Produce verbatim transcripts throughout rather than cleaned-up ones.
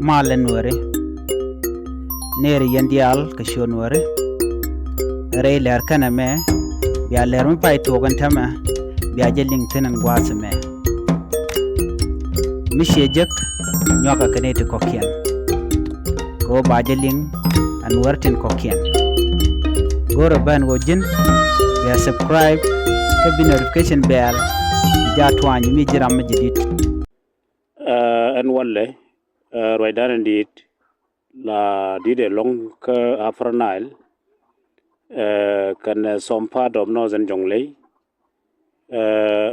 Malɛ Nuäri. Nɛɛri yɛn diaal kɛ ciöt Nuäri. Rɛy lɛr kɛnɛ mɛ bia lɛr mi pay tuɔɔk ɛn täämɛ bia jɛ liŋ thi̱n ɛn gua̱a̱th ɛmɛ. Mi ciɛ jek nyuakɛ kɛ nɛy ti kɔ̱kiɛn. Kɛ ɣöö ba jɛ liŋ ɛn wär tin kɔ̱kiɛn. Go̱rɛ ben ɣöö ji̱n bia subscribe kä bi notification bell bi jaa tuany mi ji̱ ram mi ji̱ di̱t. Ɛn walɛ ruacdan in di̱i̱t la di̱t ɛlɔ̱ŋ kä Upper Nile kɛnɛ some part of Northern Jonglei.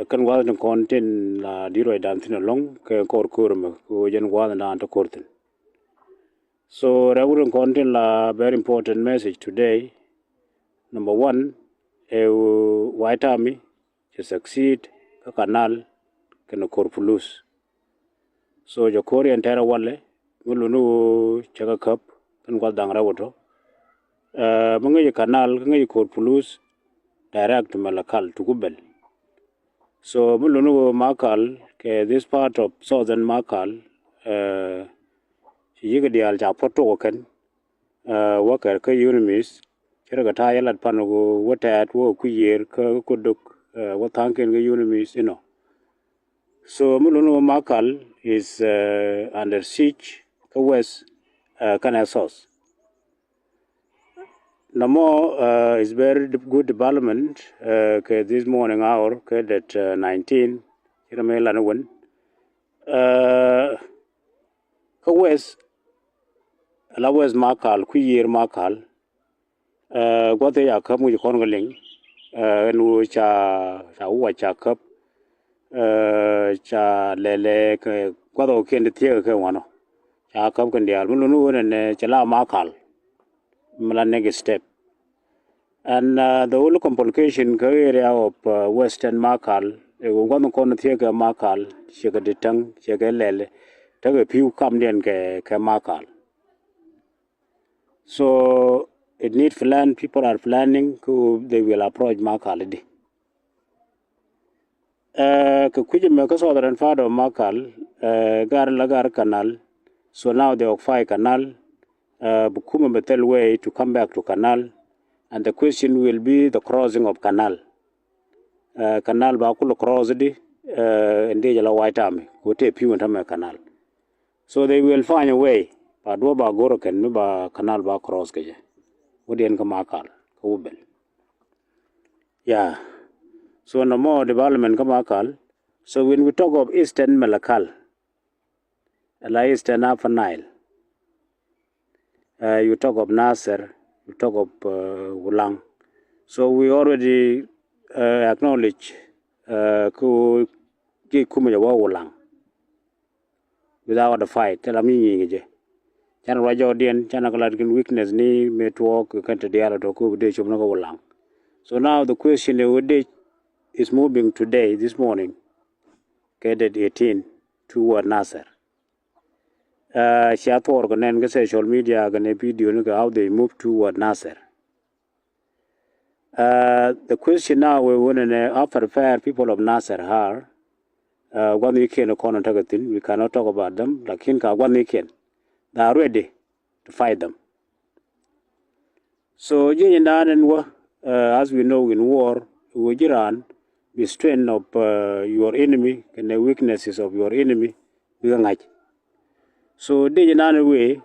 Kɛn gua̱a̱th ni kɔn tin la di̱t ruacdan thi̱n ɛlɔ̱ŋ kɛ kɔr ko̱r mɛ kɛ ɣöö jɛn gua̱a̱th ni dan te ko̱r thi̱n. So rɛw rin kɔn tin la very important message today. Number one, ɛ White Army cɛ succeed kä Canal kɛnɛ Korpulus. So cɛ ko̱r yɛn tɛrɛ walɛ mi luni ɣöö cɛ kɛ käp kɛn gua̱th da̱ŋ rɛw ɛ tɔ. Mi ŋäc Canal kä ŋäc Korpulus direct Malakal tuku bɛl. So mi luni ɣöö Malakal kɛ this part of southern Malakal, ci yikɛ diaal ca puɔ̱t tok ɛ kɛn. Wä kɛr kä UNMISS ci rɛ kɛ ta̱a̱ yɛ lat pan ɣöö wä tɛ̈t wä kɛ kui̱ yiër kä Kodok, wä tha̱a̱ŋkiɛn kä UNMISS inɔ. So mi luni ɣöö Malakal is under siege kä west kɛnɛ south. Nɔmɔ is very good development kɛ this morning hour kɛ date nineteen ci rɛ mɛ lan wän. Kä west, la west Malakal, kui̱ yiër Malakal. Gua̱th ëë ca käp ŋuc kɔn kɛ liŋ ɛn ɣöö ca, ca wä ca käp. Ca lɛlɛ kɛ gua̱th ɔ kiɛn ti thiek kɛ wanɔ. Ca käp kɛn diaal mi luni ɣöö nɛnɛ cɛ la Malakal. Mi la next step. And the whole complication kä area of western Malakal ɛ ɣöö gua̱th kɔn thiek kɛ Malakal ciɛ kɛ di̱t täŋ ciɛ kɛ lɛlɛ tekɛ pi̱w kamdiɛn kɛ, kɛ Malakal. So it need plan, people are planning kä they will approach Malakal di. Kɛ kui̱c ɛmɛ kä southern part of Malakal, gar la gar Canal. So now they occupy Canal. Bi kumɛ bɛ thil way to come back to Canal. And the question will be the crossing of Canal. Canal ba kulɛ cross di ɛn dee jɛ la White Army kɛ wä tëë pi̱w ɛn tämɛ Canal. So they will find a way. Ba duɔ̱ɔ̱p ba go̱r kɛn mi ba Canal ba cross kɛ jɛ. Wä diɛn kä Malakal kä wä bɛl. Yeah. So nɔmɔ development kä Malakal. So when we talk of eastern Malakal, la eastern Upper Nile, you talk of Nasser, you talk of Wulang. So we already acknowledge kä ji̱ kumɛ jɛ wä Wulang. Without a fight, thilɛ mi nyiŋ jɛ. Canɛ ruac jɔɔdiɛn, canɛ kɛ lat kɛn weakness ni mëë tuɔɔk kɛn te diaal tɔ kä bi dee cop ni kä Wulang. So now the question is, wä dee is moving today, this morning, kɛ date eighteen, toward Nasser. Cia thuɔɔr kɛ nɛn kä social media kɛnɛ video ni kɛ how they move toward Nasser. The question now wä wä nɛnɛ, how prepared people of Nasser are. Gua̱thnikiɛn kɔn tekɛ thi̱n, we cannot talk about them, lakin ka gua̱thnikiɛn, they are ready to fight them. So jiɛn in dan in wä, as we know in war, wä ji̱ raan bi strength of your enemy kɛnɛ weaknesses of your enemy bikɛ ŋa̱c. So dee ji̱ naan wee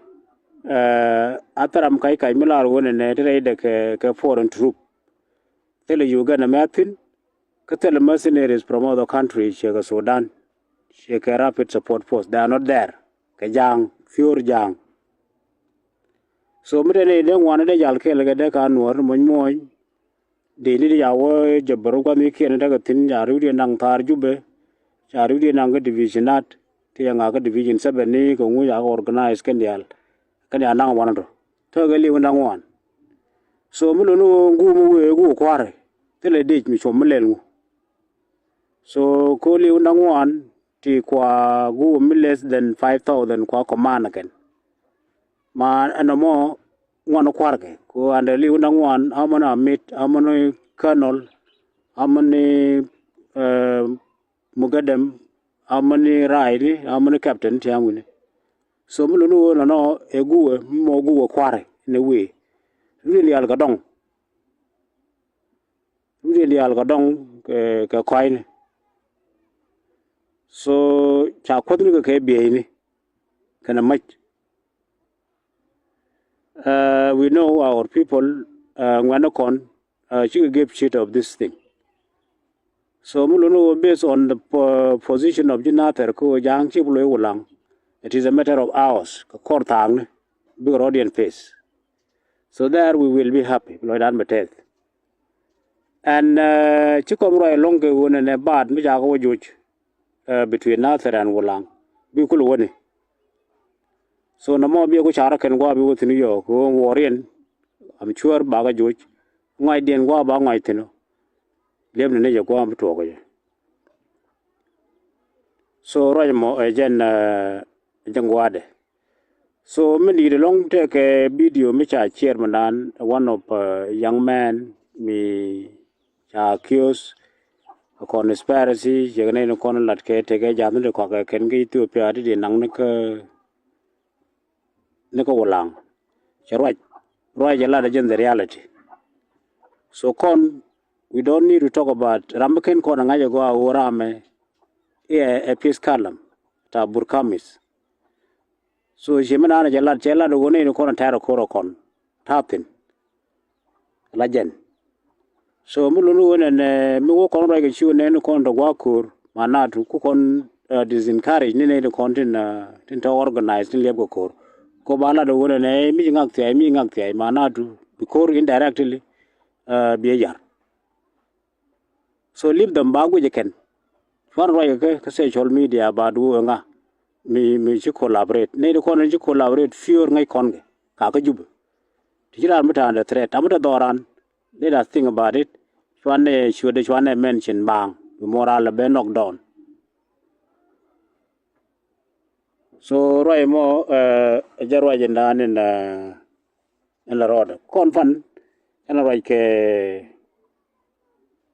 a thil ram kac kac mi lar wä nɛnɛ ti rɛydɛ kɛ, kɛ foreign troop. Thilɛ Uganda mɛ a thi̱n, kä thilɛ mercenaries from other country, ciɛ kɛ Sudan, ciɛ kɛ Rapid Support Force, they are not there. Kɛ ja̱a̱ŋ, pure ja̱a̱ŋ. So mi te ni dee ŋuan dee jal kɛɛl kɛ dee ka nuɔr muɔ̱ny muɔ̱ny. Dee ni di ca wä jɛ bär gua̱thnikiɛn tekɛ thi̱n, ca riwdiɛn naŋ thaar Jubɛ, ca riwdiɛn naŋ kä division at, ti ca ŋa̱ kä division seven ni kɛ ŋu ca kɛ organize kɛn diaal, kɛn diaal naŋ wanɛ tɔ. Tekɛ liw naŋ wan. So mi luni ɣöö ŋu mi wee gu kua̱ri, thilɛ dec mi cuɔm mi lɛl ŋu. So ko liw naŋ wan ti kua gu mi less than five thousand kua command kɛn. Ma ɛn nɔmɔ ŋuan kua̱rkɛ ko andɛ liw naŋ wan, amani amit, amani colonel, amani mugadam, amani raili, amani captain ti amini. So mi luni wä nɔnɔ ɛ guwɛ mi mɔ guwɛ kuarɛ ni wee. Ri diaal kɛ dɔŋ. Ri diaal kɛ dɔŋ kɛ kɔ̱a̱cni. So ca kuäthni kɛ kɛ bieyni kɛnɛ mac. Uh, we know our people ŋuɛ̈ni kɔn cikɛ give shit of this thing. So mi luni wä based on the position of ji̱ Nathɛr kä wä ja̱a̱ŋ ci bi loc Wulaŋ. It is a matter of hours kɛ kɔr thaakni bikɛ rɔ̱diɛn face. So there we will be happy bi lɔcdan bɛ tɛth. And ci kɔm ruac ɛlɔ̱ŋ kɛ ɣöö nɛnɛ baat mi ca kɛ wä joc between Nathɛr and Wulaŋ bi kul wäni. So nɔmɔ bi ku carä kɛn gua̱a̱ bi wä thi̱n yɔɔk kɛ ɣöö wɔɔriɛn. I'm sure bakɛ joc ŋɔacdiɛn gua̱a̱ ba ŋɔac thi̱n. Liɛpni ni jɛ gua̱a̱ bi tuɔɔk jɛ. So ruac mɔ ɛ jɛn ɛ jɛn gua̱a̱dɛ. So mi di̱i̱t ɛlɔ̱ŋ tekɛ video mi ca share mi naan one of young man mi ca accuse a conspiracy ciɛ kɛ nɛy ni kɔn lat kɛ tekɛ ja̱th ni ti kɔakɛ kɛn kä Ethiopia ti di naŋ ni kä ni kä Wulaŋ. Cɛ ruac ruac cɛ lat ɛ jɛn the reality. So kɔn we don't need to talk about ram bi ken kɔn a ŋa̱c ɛ gɔaa ɣöö ramɛ iɛ ɛ peace column ta Burkamith. So ci mi naan cɛ lat cɛ lat ɣöö nɛy ni kɔn tɛ̈r ɛ ko̱r ɛ kɔn ta̱thi̱n. La jɛn. So mi luni ɣöö nɛnɛ mi wä kɔn ruac kɛ ci ɣöö nɛy ni kɔn tɛ gua̱a̱k ko̱r manatu ku kɔn disencourage ni nɛy ni kɔn tin tin tɛ organize tin liɛp kɛ ko̱r. Kɔ ba lat ɣöö nɛnɛ mi ci ŋak thiay mi ci ŋak thiay manatu bi ko̱r indirectly biɛ yar. So leave them ba guic ɛ kɛn. Cuan ruac kɛ kä social media ba duɔ̱ɔ̱ŋa mi mi ci collaborate nɛy ti kɔn ci collaborate pure ŋäc kɔn kɛ ka kä Jubɛ. Ti ci raan mi ta̱a̱n dɛ threat a mi te dhɔran. Let us think about it. Cuan nɛ ciötdɛ cuan nɛ mention baaŋ bi moral lɛ ben knock down. So ruac mɔ ɛ jɛ ruac in dan in in la rɔɔdɛ kɔn pan in la ruac kɛ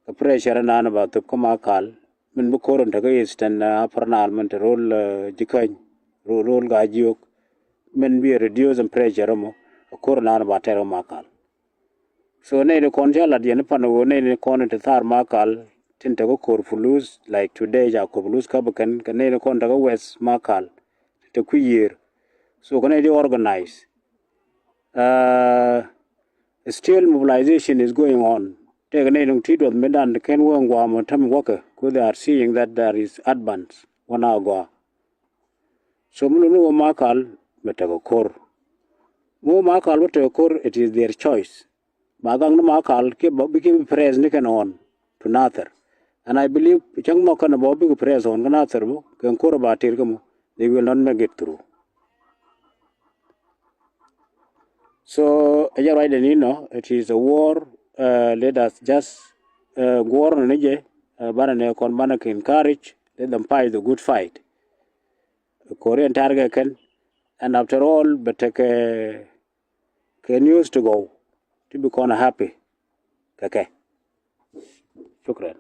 kɛ pressure in dan ba thop kä Makal min bi ko̱r in te kä Eastern Upper Nile min te rol Jikäny rol rol Gaa-jiök min bi reduce in pressure mɔ kɛ ko̱r in dan ba tɛr kä Makal. So nɛy ni kɔn ca lat yɛn pan ɣöö nɛy ni kɔn ti thar Makal tin te kä ko̱r Pulus like today ca ko̱r Pulus kä bi kɛn kɛ nɛy ni kɔn te kä West Makal ti te kui̱ yiër. So kɛ nɛy ti organize. Uh, still mobilization is going on. Tëëkɛ nɛy ni ti duɔth mi dan ti kɛn wä ŋuam ɔ täm wäkɛ ku they are seeing that there is advance wä na gɔaa. So mi luni wä Makal bɛ tekɛ ko̱r. Mi wä Makal bä tekɛ ko̱r, it is their choice. Ba gak ni Makal kiɛ bä bi kiɛ bi press ni kɛn ɣɔn to Nathɛr. And I believe cäŋ mɔ kɛn bä bikɛ press ɣɔn kä Nathɛr bä kɛn ko̱r ba tir kä mɔ, they will not make it through. So ɛ jɛ ruacdɛ ni nɔ, it is a war. Uh, let us just uh, guɔr nɔ ni jɛ uh, banɛ nɛ kɔn banɛ kɛ encourage, let them fight the good fight. Ko̱r in target kɛn. And after all bɛ tekɛ kɛ news ti gɔw ti bi kɔn happy kɛ kɛ. Shukran.